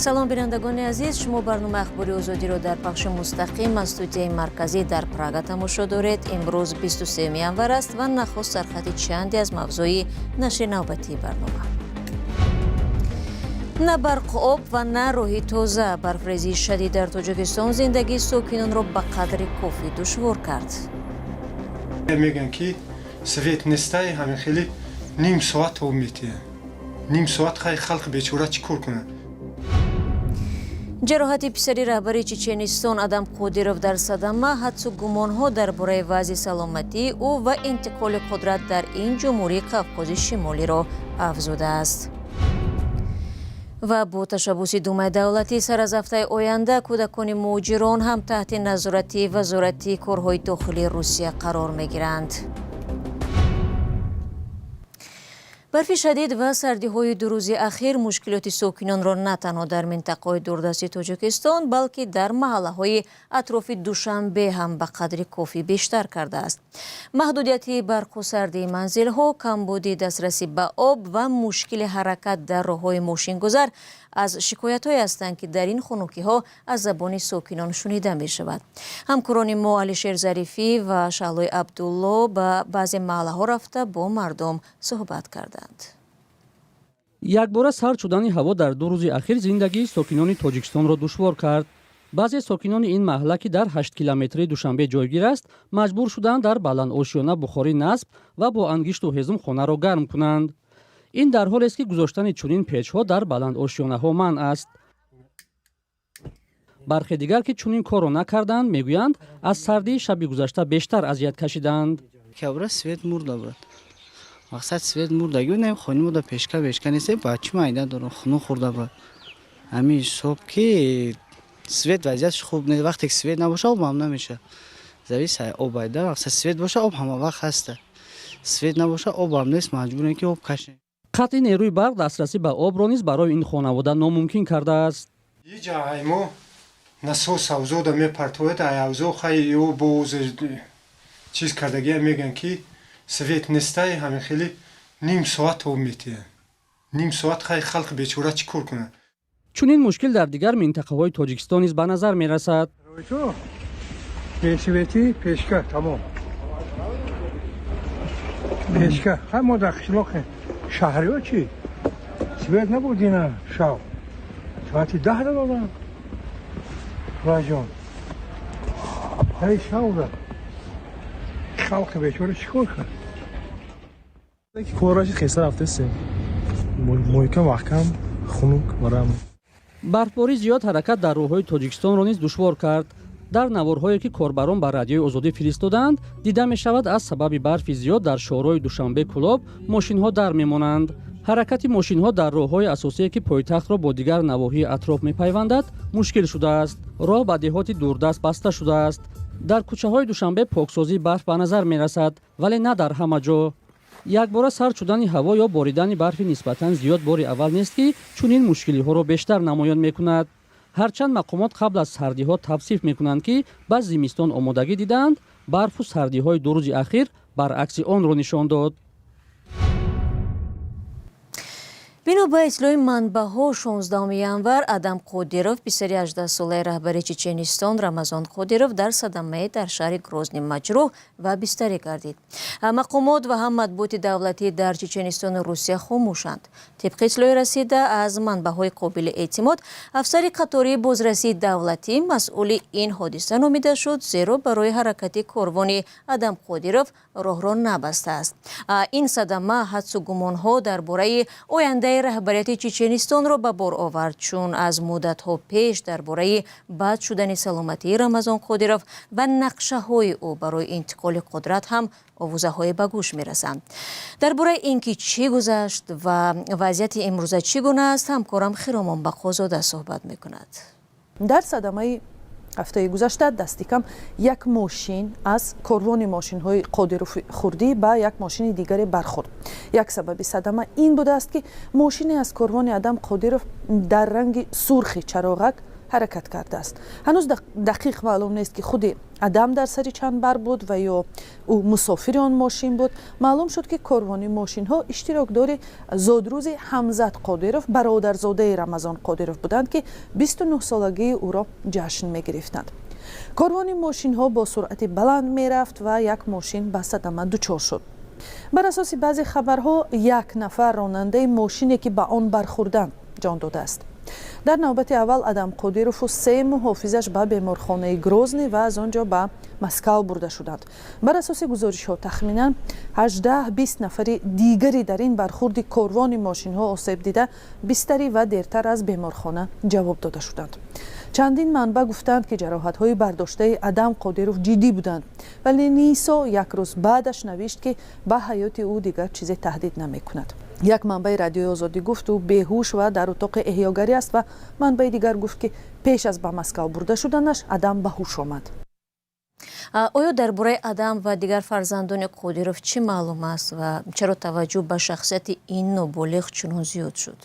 Салом, бинандагони азиз. Шумо барномаи Ахбори Озодиро дар пахши мустақим аз студияи марказӣ дар Прага тамошо доред. Имрӯз 23 январ аст ва нахуст сархати чанде аз мавзӯи нашри навбатии барнома. На барқ, об ва на роҳи тоза. Барфрезии шадид дар Тоҷикистон зиндагии сокинонро ба қадри кофӣ душвор кард. Мегӯянд, ки свет нестай, ҳамин хеле ним соат об метиҳад, ним соат. Хай, халқи бечора чӣ кор кунад? Ҷароҳати писари раҳбари Чеченистон Адам Қодиров дар садама, ҳадсу гумонҳо дар бораи вазъи саломатии ӯ ва интиқоли қудрат дар ин ҷумҳурии Қавқози Шимолиро афзудааст. Ва бо ташаббуси Думаи давлатӣ, сар аз ҳафтаи оянда кӯдакони муҳоҷирон ҳам таҳти назорати Вазорати корҳои дохилии Русия қарор мегиранд. Барфи шадид ва сардиҳои 2 рӯзи ахир мушкилоти сокинонро на танҳо дар минтақаҳои дурдасти Тоҷикистон, балки дар маҳаллаҳои атрофи Душанбе ҳам ба қадри кофӣ бештар кардааст. Маҳдудияти барқу сардии манзилҳо, камбуди дастрасӣ ба об ва мушкили ҳаракат дар роҳҳои мошингузар аз шикоятҳое ҳастанд, ки дар ин хунукиҳо аз забони сокинон шунида мешавад. Ҳамкорони мо Алишер Зарифӣ ва Шаҳлои Абдулло ба баъзе маҳаллаҳо рафта, бо мардум суҳбат карданд. Якбора сард шудани ҳаво дар 2 рӯзи ахир зиндагии сокинони Тоҷикистонро душвор кард. Баъзе сокинони ин маҳалла, ки дар 8 километрии Душанбе ҷойгир аст, маҷбур шуданд дар баландошёна бухорӣ насб ва бо ангишту ҳезум хонаро гарм кунанд. Ин дар ҳолест, ки гузоштани чунин печҳо дар баландошёнаҳо манъ аст. Бархе дигар, ки чунин корро накарданд, мегӯянд, аз сардии шаби гузашта бештар азият кашиданд. Кабра свет мурда буд. Мақсад, свет мурдагӣ не, хони мода печка бечка нест, бачи майда дорам, хунук хӯрда буд. Ҳамин ҳисоб ки свет вазъиятш хуб нест. Вақте ки свет набоша, об ҳам намеша. Завис об айда. Мақсад, свет боша, об ҳама вақт ҳаста. Свет набоша, об ҳам нест, маҷбурем ки об кашем. Қатъи нерӯи барқ дастрасӣ ба обро низ барои ин хонавода номумкин кардааст. Иҷа мо насос авзода мепартояд, ай авзо хай ё боз чиз кардагия. Мегӯянд, ки свет нестай, ҳамин хеле ним соат об метиҳад, ним соат. Хай, халқи бечора чӣ кор кунад? Чунин мушкил дар дигар минтақаҳои Тоҷикистон низ ба назар мерасад. Бесветӣ, печка тамом, печка. Хай, мо дар қишлоқе, шаҳриҳо чӣ? Свет набуд ина шав, соати 10 додам раҷон, ҳай шав да. Халқи бечора чӣ кор кард? Кораши хеса рафтесем, моҳикам ваҳкам хунук барам. Барфборӣ зиёд ҳаракат дар роҳҳои Тоҷикистонро низ душвор кард. Дар наворҳое, ки корбарон ба Радиои Озодӣ фиристодаанд, дида мешавад, аз сабаби барфи зиёд дар шоҳроҳи Душанбе Кӯлоб мошинҳо дар мемонанд. Ҳаракати мошинҳо дар роҳҳои асосие, ки пойтахтро бо дигар навоҳии атроф мепайвандад, мушкил шудааст. Роҳ ба деҳоти дурдаст баста шудааст. Дар кӯчаҳои Душанбе поксозии барф ба назар мерасад, вале на дар ҳама ҷо. Якбора сард шудани ҳаво ё боридани барфи нисбатан зиёд бори аввал нест, ки чунин мушкилиҳоро бештар намоён мекунад. Ҳарчанд мақомот қабл аз сардиҳо тавсиф мекунанд, ки ба зимистон омодагӣ дидаанд, барфу сардиҳои 2 рӯзи ахир баръакси онро нишон дод. Бино ба иттилои манбаъҳо, 16 январ Адам Қодиров, писари 18-солаи раҳбари Чеченистон Рамазон Қодиров, дар садамае дар шаҳри Грозний маҷрӯҳ ва бистарӣ гардид. Мақомот ва ҳам матбуоти давлатӣ дар Чеченистону Русия хомӯшанд. Тибқи иттилои расида аз манбаъҳои қобили эътимод, афсари қатории бозрасии давлатӣ масъули ин ҳодиса номида шуд, зеро барои ҳаракати корвони Адам Қодиров роҳро набастааст. Ин садама ҳадсу гумонҳо дар бораи ояндаи раҳбарияти Чеченистонро ба бор овард, чун аз муддатҳо пеш дар бораи бад шудани саломатии Рамазон Қодиров ва нақшаҳои ӯ барои интиқоли қудрат ҳам овозаҳое ба гӯш мерасанд. Дар бораи ин ки чӣ гузашт ва вазъияти имрӯза чӣ гуна аст, ҳамкорам Хиромон Бақозода суҳбат мекунад. Дар садамаи ҳафтаи гузашта дасти кам як мошин аз корвони мошинҳои Қодирови хурдӣ ба як мошини дигаре бархӯрд. Як сабаби садама ин будааст, ки мошине аз корвони Адам Қодиров дар ранги сурхи чароғак ҳаракат. Ҳаракат кардааст. Ҳанӯз дақиқ маълум нест, ки худи Адам дар сари чанбар буд ва ё ӯ мусофири он мошин буд. Маълум шуд, ки корвони мошинҳо иштирокдори зодрӯзи Ҳамзат Қодиров, бародарзодаи Рамазон Қодиров буданд, ки 29-солагии ӯро ҷашн мегирифтанд. Корвони мошинҳо бо суръати баланд мерафт ва як мошин ба садама дучор шуд. Бар асоси баъзе хабарҳо, як нафар ронандаи мошине, ки ба он бархӯрданд, ҷон додааст. Дар навбати аввал Адам Қодирову се муҳофизаш ба беморхонаи Грозный ва аз он ҷо ба Москав бурда шуданд. Бар асоси гузоришҳо, тахминан 18-20 нафари дигари дар ин бархӯрди корвони мошинҳо осеб дида, бистарӣ ва дертар аз беморхона ҷавоб дода шуданд. Чандин манбаъ гуфтанд, ки ҷароҳатҳои бардоштаи Адам Қодиров ҷиддӣ буданд, вале Нисо як рӯз баъдаш навишт, ки ба ҳаёти ӯ дигар чизе таҳдид намекунад. Як манбаи Радиои Озодӣ гуфт, ӯ беҳуш ва дар утоқи эҳёгарӣ аст ва манбаи дигар гуфт, ки пеш аз ба Москав бурда шуданаш Адам ба ҳуш омад. Оё дар бораи Адам ва дигар фарзандони Қодиров чӣ маълум аст ва чаро таваҷҷӯҳ ба шахсияти ин ноболиғ чунон зиёд шуд?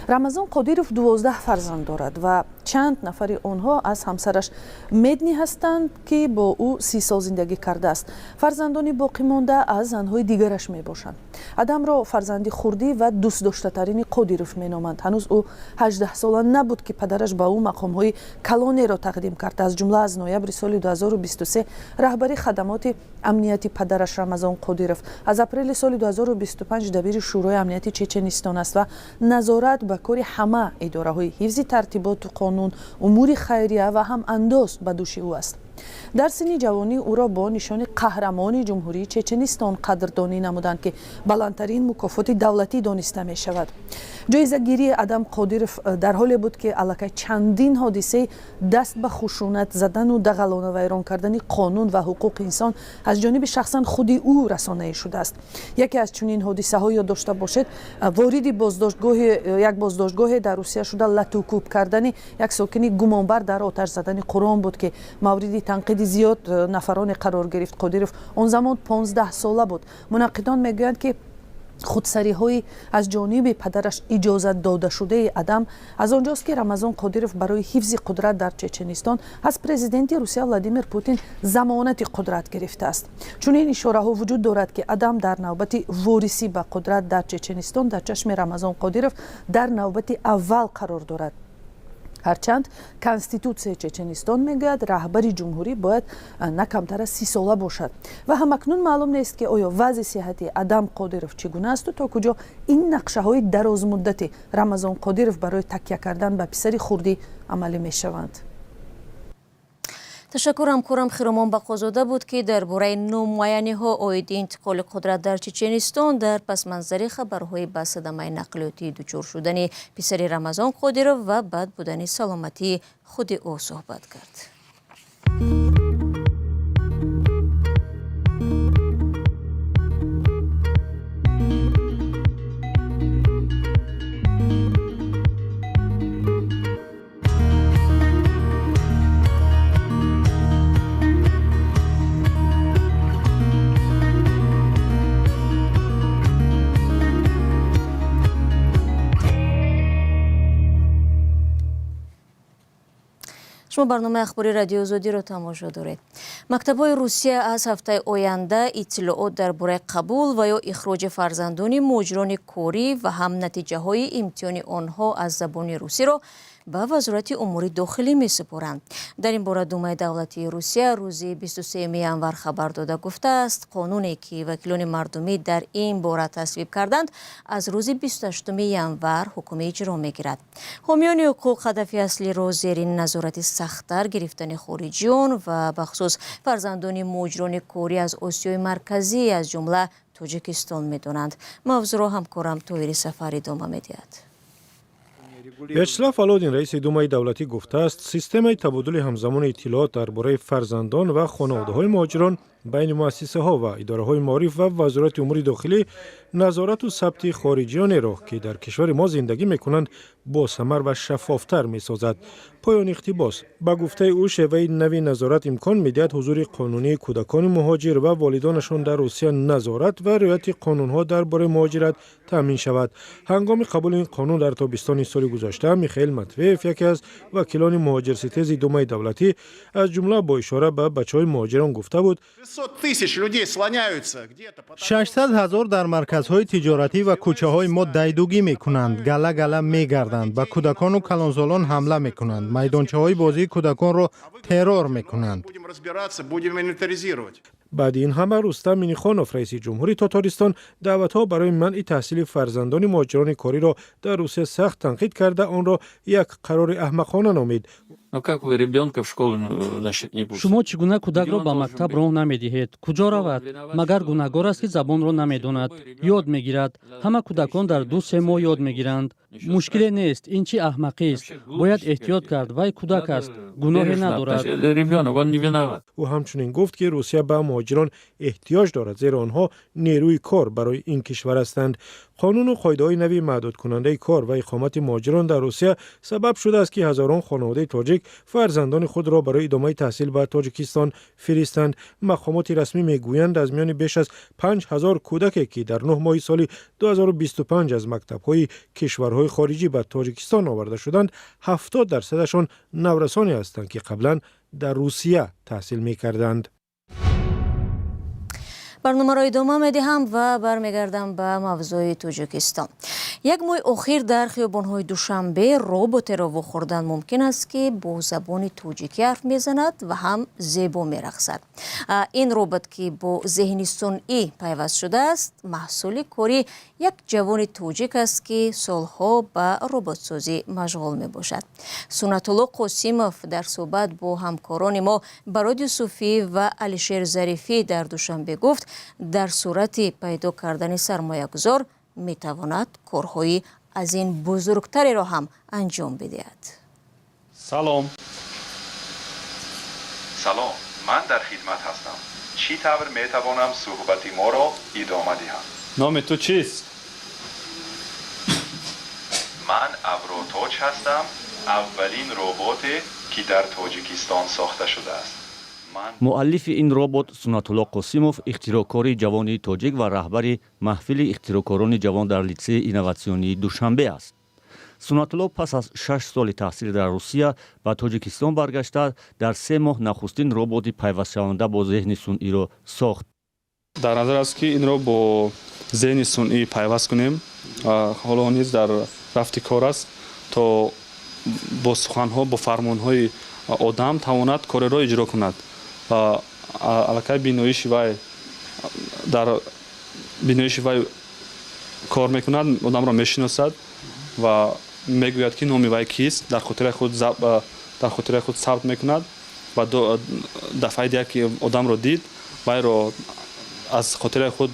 Рамазон Қодиров 12 фарзанд дорад ва чанд нафари онҳо аз ҳамсараш Медни ҳастанд, ки бо ӯ 30 сол зиндагӣ кардааст. Фарзандони боқимонда аз занҳои дигараш мебошанд. Адамро фарзанди хурдӣ ва дӯстдоштатарини Қодиров меноманд. Ҳанӯз ӯ 18-сола набуд, ки падараш ба ӯ мақомҳои калонеро тақдим кард, аз ҷумла аз ноябри соли 2023 раҳбари хадамоти амнияти падараш Рамазон Қодиров, аз апрели соли 2025 дабири Шӯрои амнияти Чеченистон аст ва назорат ба кори ҳама идораҳои ҳифзи тартиботу қонун, умури хайрия ва ҳам андоз ба дӯши ӯ аст. Дар синни ҷавонӣ ӯро бо нишони Қаҳрамони Ҷумҳурии Чеченистон қадрдонӣ намуданд, ки баландтарин мукофоти давлатӣ дониста мешавад. Ҷоизагирии Адам Қодиров дар ҳоле буд, ки аллакай чандин ҳодисаи даст ба хушунат задану дағалона вайрон кардани қонун ва ҳуқуқи инсон аз ҷониби шахсан худи ӯ расонаӣ шудааст. Яке аз чунин ҳодисаҳо, ёд дошта бошед, вориди боздоштгоҳи як боздоштгоҳе дар Русия шуда, латукӯб кардани як сокини гумонбар дар оташ задани Қуръон буд, ки мавриди танқиди зиёд нафароне қарор гирифт. Қодиров он замон 15-сола буд. Мунаққидон мегӯянд, ки худсариҳои аз ҷониби падараш иҷозат додашудаи Адам аз он ҷост, ки Рамазон Қодиров барои ҳифзи қудрат дар Чеченистон аз президенти Русия Владимир Путин замонати қудрат гирифтааст. Чунин ишораҳо вуҷуд дорад, ки Адам дар навбати ворисӣ ба қудрат дар Чеченистон дар чашми Рамазон Қодиров дар навбати аввал қарор дорад, ҳарчанд Конститутсияи Чеченистон мегӯяд, раҳбари ҷумҳурӣ бояд на камтар аз 30-сола бошад. Ва ҳамакнун маълум нест, ки оё вазъи сиҳатии Адам Қодиров чӣ гуна асту то куҷо ин нақшаҳои дарозмуддати Рамазон Қодиров барои такя кардан ба писари хурдӣ амалӣ мешаванд. Ташаккур. Ҳамкорам Хиромон Бақозода буд, ки дар бораи номуайяниҳо оиди интиқоли қудрат дар Чеченистон дар пасманзари хабарҳои ба садамаи нақлиётӣ дучор шудани писари Рамазон Қодиров ва бад будани саломатии худи ӯ суҳбат кард. Шумо барномаи Ахбори Радиои Озодиро тамошо доред. Мактабҳои Русия аз ҳафтаи оянда иттилоот дар бораи қабул ва ё ихроҷи фарзандони муҳоҷирони корӣ ва ҳам натиҷаҳои имтиҳони онҳо аз забони русиро ба Вазорати умури дохилӣ месупоранд. Дар ин бора Думаи давлатии Русия рӯзи 23 январ хабар дода, гуфтааст, қонуне ки вакилони мардумӣ дар ин бора тасвиб карданд, аз рӯзи 28 январ ҳукми иҷро мегирад. Ҳомиёни ҳуқуқ ҳадафи аслиро зери назорати сахттар гирифтани хориҷиён ва бахусус фарзандони муҳоҷирони корӣ аз Осиёи Марказӣ, аз ҷумла Тоҷикистон, медонанд. Мавзӯъро ҳамкорам Тоҳири Сафар идома медиҳад. Вячеслав Володин, раиси Думаи давлатӣ, гуфтааст, системаи табодули ҳамзамони иттилоот дар бораи фарзандон ва хонаводаҳои муҳоҷирон Байни муассисаҳо ва идораҳои маориф ва Вазорати умури дохилӣ назорату сабти хориҷиёнеро, ки дар кишвари мо зиндагӣ мекунанд, босамар ва шаффофтар месозад. Поёни иқтибос. Ба гуфтаи ӯ, шеваи нави назорат имкон медиҳад ҳузури қонунии кӯдакони муҳоҷир ва волидонашон дар Русия назорат ва риояти қонунҳо дар бораи муҳоҷират таъмин шавад. Ҳангоми қабули ин қонун дар тобистони соли гузашта Михаил Матвеев, яке аз вакилони муҳоҷирситези Думаи давлатӣ, аз ҷумла бо ишора ба бачаҳои муҳоҷирон гуфта буд: 600 ҳазор дар марказҳои тиҷоратӣ ва кӯчаҳои мо дайдугӣ мекунанд, гала гала мегарданд, ба кӯдакону калонсолон ҳамла мекунанд, майдончаҳои бозии кӯдаконро террор мекунанд. Баъди ин ҳама Рустам Миннихонов, раиси ҷумҳури Тотористон, даъватҳо барои манъи таҳсили фарзандони муҳоҷирони кориро дар Русия сахт танқид карда, онро як қарори аҳмақона номид. Шумо чӣ гуна кӯдакро ба мактаб роҳ намедиҳед? Куҷо равад? Магар гунаҳгор аст, ки забонро намедонад? Ёд мегирад. Ҳама кӯдакон дар 2-3 моҳ ёд мегиранд. Мушкиле нест. Ин чӣ аҳмақист? Бояд эҳтиёт кард. Вай кӯдак аст, гуноҳе надорад. Ӯ ҳамчунин гуфт, ки Русия ба муҳоҷирон эҳтиёҷ дорад, зеро онҳо нерӯи кор барои ин кишвар ҳастанд. Қонуну қоидаҳои нави маҳдудкунандаи кор ва иқомати муҳоҷирон дар Русия сабаб шудааст, ки ҳазорон хонаводаи тоҷик фарзандони худро барои идомаи таҳсил ба Тоҷикистон фиристанд. Мақомоти расмӣ мегӯянд, аз миёни беш аз 5000 кӯдаке, ки дар 9 моҳи соли 2025 аз мактабҳои кишварҳои хориҷӣ ба Тоҷикистон оварда шуданд, 70 дарсадашон наврасоне ҳастанд, ки қаблан дар Русия таҳсил мекарданд. Барномаро идома медиҳам ва бармегардам ба мавзӯи Тоҷикистон. Як моҳи охир дар хиёбонҳои Душанбе роботеро вохӯрдан мумкин аст, ки бо забони тоҷикӣ ҳарф мезанад ва ҳам зебо мерақсад. Ин робот, ки бо зеҳни сунъӣ пайваст шудааст, маҳсули кори як ҷавони тоҷик аст, ки солҳо ба роботсозӣ машғул мебошад. Суннатулло Қосимов дар суҳбат бо ҳамкорони мо Барод Юсуфӣ ва Алишер Зарифӣ дар Душанбе гуфт, дар сурати пайдо кардани сармоягузор метавонад корҳои аз ин бузургтареро ҳам анҷом бидиҳад. Салом. Салом, ман дар хидмат ҳастам. Чӣ тавр метавонам суҳбати моро идома диҳам? Номи ту чист? Ман Авротоҷ ҳастам, аввалин роботе, ки дар Тоҷикистон сохта шудааст. Муаллифи ин робот Суннатулло Қосимов, ихтироъкори ҷавони тоҷик ва раҳбари маҳфили ихтироъкорони ҷавон дар Литсеи инноватсионии Душанбе аст. Суннатулло пас аз 6 соли таҳсил дар Русия ба Тоҷикистон баргашта, дар 3 моҳ нахустин роботи пайвастшаванда бо зеҳни сунъиро сохт. Дар назар аст, ки инро бо зеҳни сунъӣ пайваст кунем. Ҳоло низ дар рафти кор аст, то бо суханҳо, бо фармонҳои одам тавонад кореро иҷро кунад. Ва аллакай биноиши вай, дар биноиши вай кор мекунад, одамро мешиносад ва мегӯяд, ки номи вай кист, дар хотираи худ сабт мекунад ва дафъаи дигар, ки одамро дид, вайро аз хотираи худ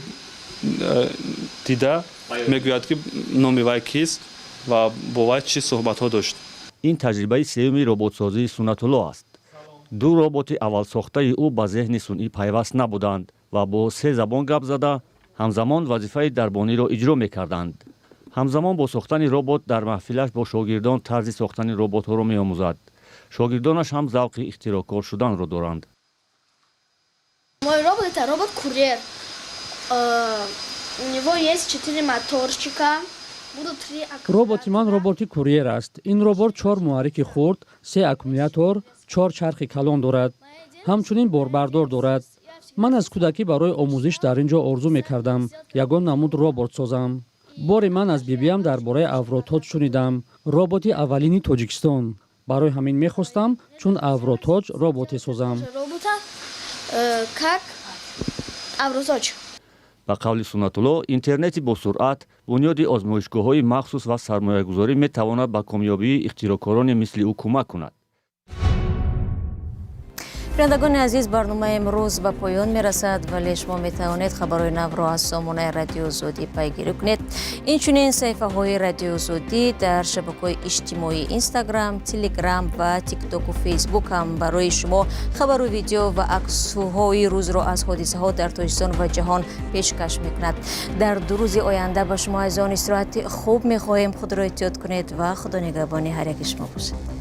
дида мегӯяд, ки номи вай кист ва бо вай чӣ суҳбатҳо дошт. Ин таҷрибаи сеюми роботсозии Суннатулло аст. Ду роботи аввалсохтаи ӯ ба зеҳни сунъӣ пайваст набуданд ва бо се забон гап зада, ҳамзамон вазифаи дарбониро иҷро мекарданд. Ҳамзамон бо сохтани робот дар маҳфилаш бо шогирдон тарзи сохтани роботҳоро меомӯзад. Шогирдонаш ҳам завқи ихтироъкор шуданро доранд. Мой робот — это робот-курьер. У него есть четыре моторчика. Роботи ман роботи курьер аст. Ин робот чор муҳаррики хурд, се аккумулятор, чор чархи калон дорад, ҳамчунин борбардор дорад. Ман аз кӯдакӣ барои омӯзиш дар ин ҷо орзу мекардам ягон намуд робот созам. Боре ман аз бибиям дар бораи Авротоҷ шунидам, роботи аввалини Тоҷикистон. Барои ҳамин мехостам чун Авротоҷ роботе созам. Как Авротоҷ. Ба қавли Суннатулло, интернети босуръат, бунёди озмоишгоҳҳои махсус ва сармоягузорӣ метавонад ба комёбии ихтироъкорони мисли ӯ кӯмак кунад. Бинандагони азиз, барномаи имрӯз ба поён мерасад, вале шумо метавонед хабарҳои навро аз сомонаи Радиои Озодӣ пайгирӣ кунед. Инчунин саҳифаҳои Радиои Озодӣ дар шабакаҳои иҷтимоӣ, Инстаграм, Телеграм ва Тиктоку Фейсбук ҳам барои шумо хабару видео ва аксҳои рӯзро аз ҳодисаҳо дар Тоҷикистон ва ҷаҳон пешкаш мекунад. Дар 2 рӯзи оянда ба шумо азизон истироҳати хуб мехоҳем. Худро эҳтиёт кунед ва Худо нигаҳбони ҳар яки шумо бошад.